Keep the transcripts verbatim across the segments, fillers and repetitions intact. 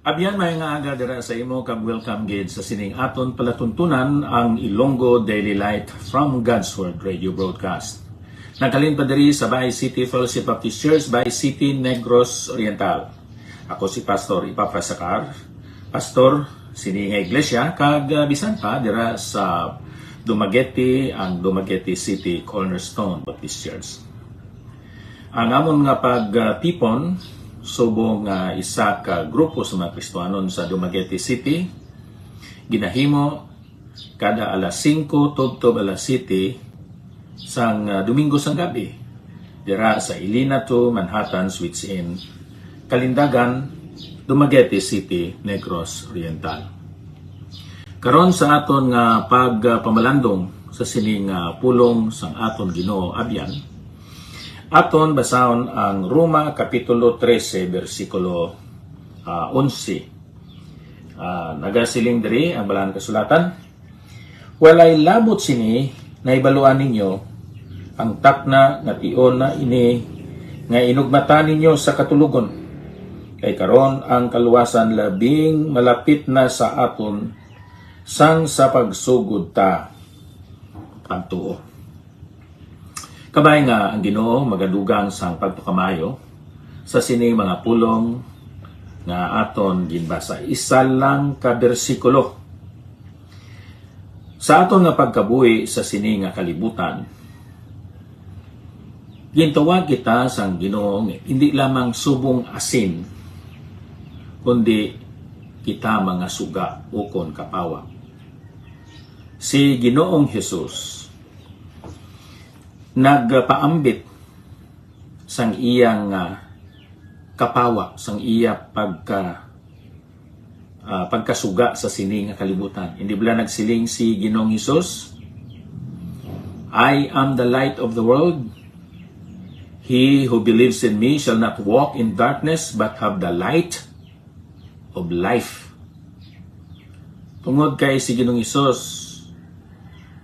Abyan, may nga aga dira sa imo, kag welcome gid sa sining aton palatuntunan, ang Ilonggo Daily Light from God's Word Radio Broadcast. Naghalin pa diri sa Bay City Fellowship Baptist Church, Bay City, Negros Oriental. Ako si Pastor Epafras Sacar, pastor sini nga iglesia, kag, ah, bisan pa dira sa Dumaguete, ang Dumaguete City Cornerstone Baptist Church. Ang amon nga pagtipon subong nga isa ka grupo sa mga Kristiyanon sa Dumaguete City ginahimo kada alas singko tubtob alas siyete sang, ah, Domingo sang gabi dira sa Ilina Two Manhattan Suites Inn, Kalindagan, Dumaguete City, Negros Oriental. Karon sa aton nga pagpamalandong sa sining, ah, pulong sang aton Ginoo, abyan, aton basahon ang Roma Kapitulo trese, bersikulo, ah, onse. Ah, nagasiling diri ang Balaan Kasulatan, "Walay labot sini, nahibaluan ninyo, ang takna nga tion na ini nga inugmatan ninyo sa katulogon, kay karon ang kaluwasan labing malapit na sa aton sang sa pagsugod ta pagtuo." Kabay nga ang Ginoo magadugang sang pagpakamayo sa sini mga pulong nga aton ginbasa. Isa lang ka bersikulo. Sa aton nga pagkabuhi sa sini nga kalibutan, gintawag kita sang Ginoo nga indi lamang subong asin, kundi kita mga suga ukon kapawa. Si Ginoong Hesus nagpaambit sang iyang, ah, kapawa, sang iya pagka, ah, pagkasuga sa sini nga kalibutan. Hindi bala nagsiling si Ginoong Hesus, "I am the light of the world. He who believes in me shall not walk in darkness, but have the light of life." Tungod kay si Ginoong Hesus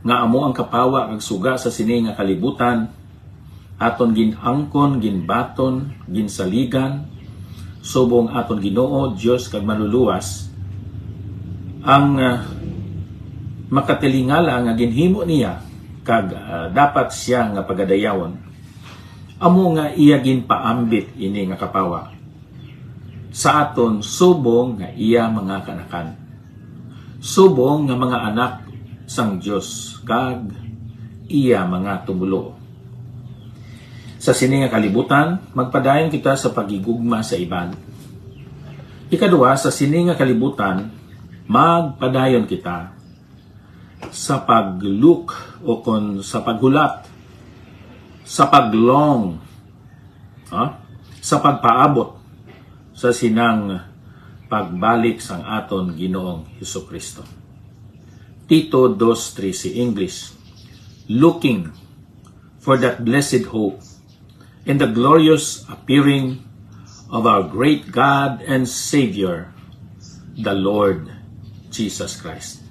nga amo ang kapawa kag suga sa sini nga kalibutan, aton gin-angkon, ginbaton, ginsaligan, subong aton Ginoo, Dios kag Manluluwas, ang, ah, makatilingala nga ginhimo niya kag, ah, dapat siya nga pagadayawon, amo nga iya ginpaambit ini nga kapawa sa aton subong nga iya mga kaanakan, subong nga mga anak sang Dios kag iya mga tumoluo. Sa sini nga kalibutan, magpadayon kita sa paghigugma sa iban. Ikaduha, sa sini nga kalibutan, magpadayon kita sa pag-look o kon sa paghulat, sa pag-long, ha? Sa pagpaabot sa sinang pagbalik sang aton Ginoong Jesu-Cristo. Tito dos trese, English, "Looking for that blessed hope and the glorious appearing of our great God and Savior, the Lord Jesus Christ."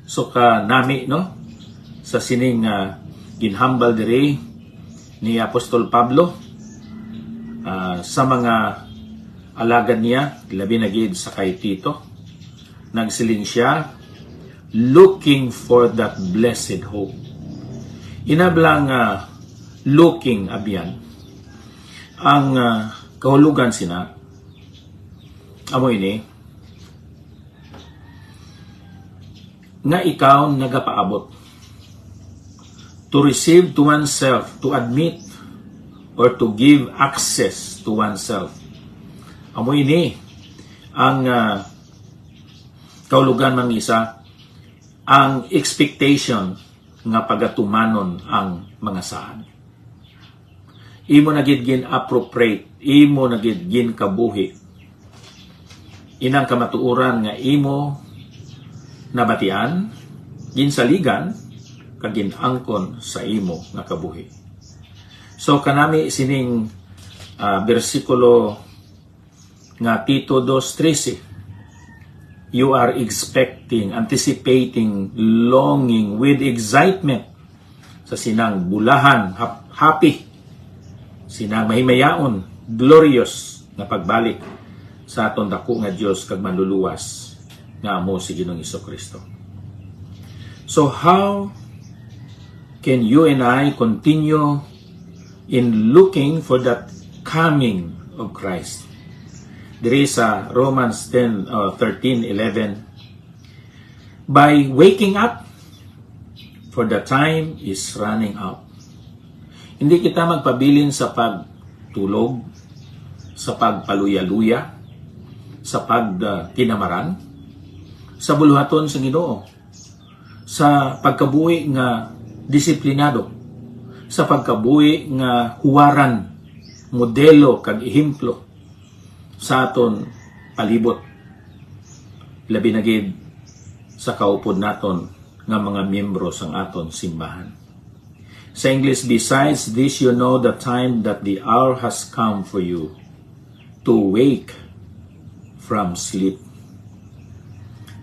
So, kanami, no, sa sining, ah, ginhambal diri ni Apostol Pablo, ah, sa mga alagad niya, labi na gid sa kay Tito, nagsiling siya, "Looking for that blessed hope." Inabla nga looking, abyan, ang, ah, kahulugan sina, amo ini, nga ikaw nagapaabot. To receive to oneself, to admit, or to give access to oneself. Amo ini ang, ah, kahulugan man isa, ang expectation nga pagatumanon ang mga saad. Imo na gid gin-appropriate, imo na gid ginkabuhi. Inang kamatuoran nga imo nabatian, ginsaligan, kag gin-angkon sa imo nga kabuhi. So, kanami sining, ah, bersikulo nga Tito dos trese, you are expecting, anticipating, longing, with excitement sa sinang bulahan, hap-, happy, sinang mahimayaon, glorious nga pagbalik sa aton dako nga Dios kag Manluluwas nga amo si Ginoong Hesus-Kristo. So how can you and I continue in looking for that coming of Christ? Diri sa Romans ten, uh, thirteen eleven, "By waking up, for the time is running out." Hindi kita magpabilin sa pagtulog, sa pagpaluya-luya, sa pagtinamaran, sa buluhaton sa Ginoo, sa pagkabuhi nga disiplinado, sa pagkabuhi nga huwaran, modelo, kag ehemplo sa aton palibot, labi na gid sa kaupod naton nga mga miyembro sang aton simbahan. Sa English, "Besides this, you know the time, that the hour has come for you to wake from sleep."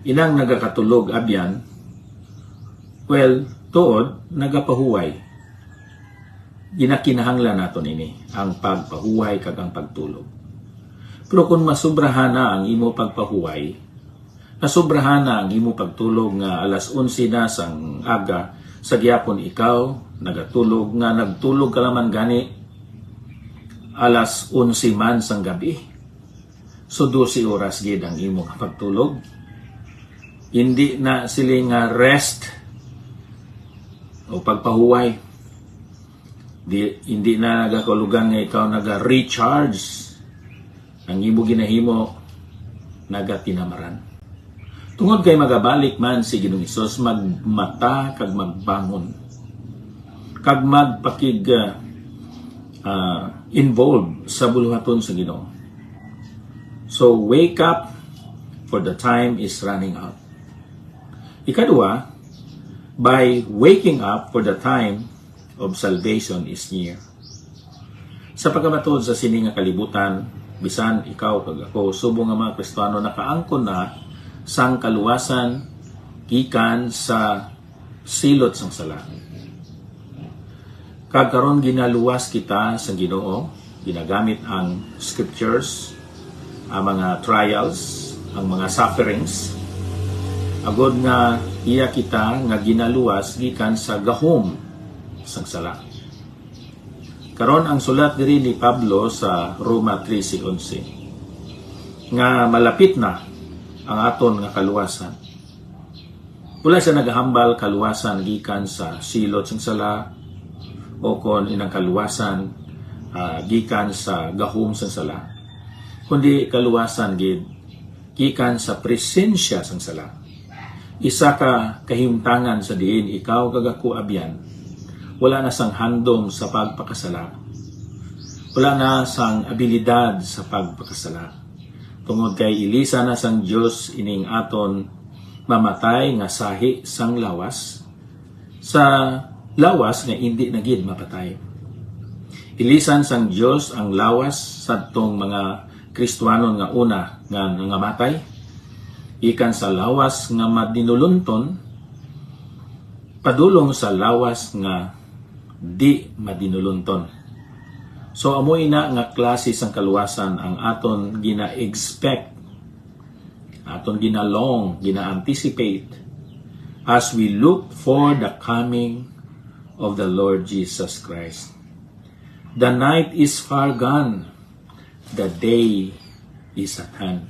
Inang nagakatulog, abyan, well, tuod, nagapahuway. Ginakinahanglan naton ini, ang pagpahuway kag ang pagtulog. Pero kung masubrahan na ang imo pagpahuway, nasubrahan na ang imo pagtulog, nga alas onse na sang aga, sa gihapon ikaw nagatulog, nga nagtulog ka naman gani alas onse man sang gabi. So, dose oras gid ang imo nga pagtulog. Hindi na sila nga rest o pagpahuway. Di, hindi na nagakulugan nga ikaw naga-recharge. Ang imo ginahimo, nagatinamaran. Tungod kay magabalik man si Ginoong Hesus, magmata kag magbangon, kag magpakig, ah, ah, involve sa buluhaton sa Ginoo. So, wake up, for the time is running out. Ikadua, by waking up, for the time of salvation is near. Sa pagkamatud sa sini nga kalibutan, bisan ikaw kag ako, subong nga mga Kristiano, nakaangkon na sang kaluwasan gikan sa silot sang sala. Kag karon ginaluwas kita sang Ginoo, ginagamit ang scriptures, ang mga trials, ang mga sufferings, agod nga iya kita nga ginaluwas gikan sa gahom sang sala. Karon, ang sulat diri ni Pablo sa Roma trese onse, nga malapit na ang aton nga kaluwasan. Wala siya nagahambal kaluwasan gikan sa silot sang sala, o kon inang kaluwasan, ah, gikan sa gahom sang sala, kundi kaluwasan gid gikan sa presensya sang sala. Isa ka kahimtangan sa diin ikaw kag ako, abyan, wala na sang handom sa pagpakasala. Wala na sang abilidad sa pagpakasala. Tungod kay ilisan na sang Dios ining aton mamatay nga sahi sang lawas, sa lawas nga indi na gid mapatay. Ilisan sang Dios ang lawas sadtong mga Kristianon nga una nga nangamatay, gikan sa lawas nga madinulonton padulong sa lawas nga di madinulonton. So, amo ina nga klase sang kaluwasan ang aton gina-expect, aton ginalong, gina-anticipate as we look for the coming of the Lord Jesus Christ. The night is far gone, the day is at hand.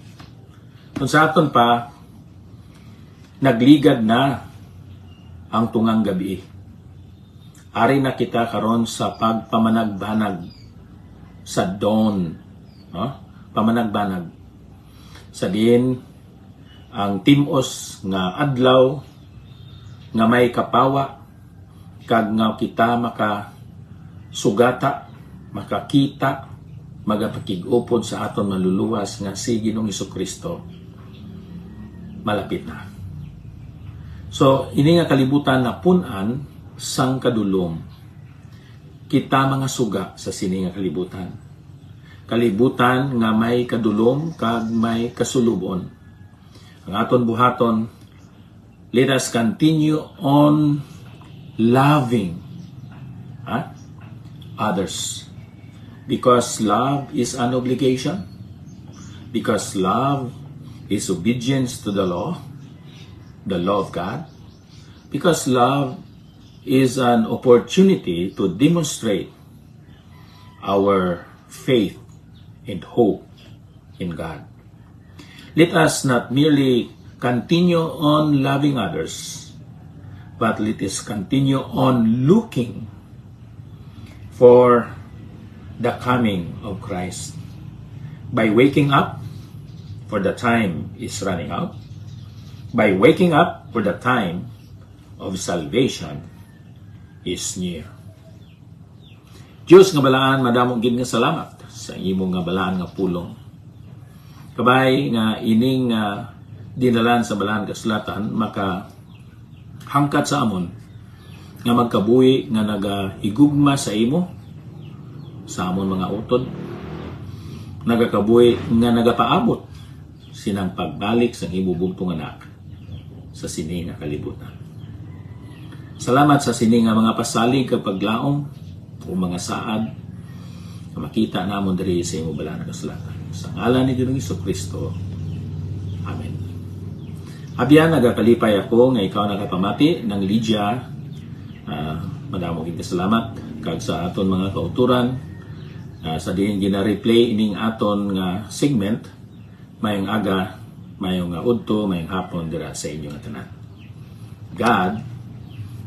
Kung sa aton pa, nagligad na ang tungang gabi. Ari na kita karon sa pagpamanagbanag sa dawn, no? Pamanagbanag. Sa diin ang tim-os nga adlaw nga may kapawa, kag nga kita makasugata, makakita, magapakig-upod sa aton Manluluwas nga si Ginoong Jesu-Cristo, malapit na. So, ini nga kalibutan napun-an sang kadulom. Kita mga suga sa sini nga kalibutan. Kalibutan nga may kadulom kag may kasulubon. Ang aton buhaton, let us continue on loving, ha? Others. Because love is an obligation. Because love is obedience to the law, the law of God. Because love is an opportunity to demonstrate our faith and hope in God. Let us not merely continue on loving others, but let us continue on looking for the coming of Christ by waking up, for the time is running out, by waking up, for the time of salvation is near. Diyos nga balaan, madamo gid nga salamat sa imo nga balaan nga pulong. Kabay nga ining, ah, dinalan sa Balaan Kasulatan makahangkat sa amon nga magkabuhi nga nagahigugma sa imo, sa amon mga utod, nagakabuhi nga nagapaabot sinang pagbalik sang imo bugtong Anak sa sini nga kalibutan. Salamat sa sini nga mga pasalig kag paglaom o mga saad nga makita namon diri sa imo Balaan nga Kasulatan. Sa ngalan ni Ginoong Jesu-Cristo. Amen. Abyan, nagakalipay ako nga ikaw nakapamati, Nang Lydia. Ah, madamo gid nga salamat. Kag sa aton mga kauturan, ah, sa diin gina-replay ining aton nga segment, mayong aga, mayong nga udto, mayong hapon dira sa inyo nga tanan. God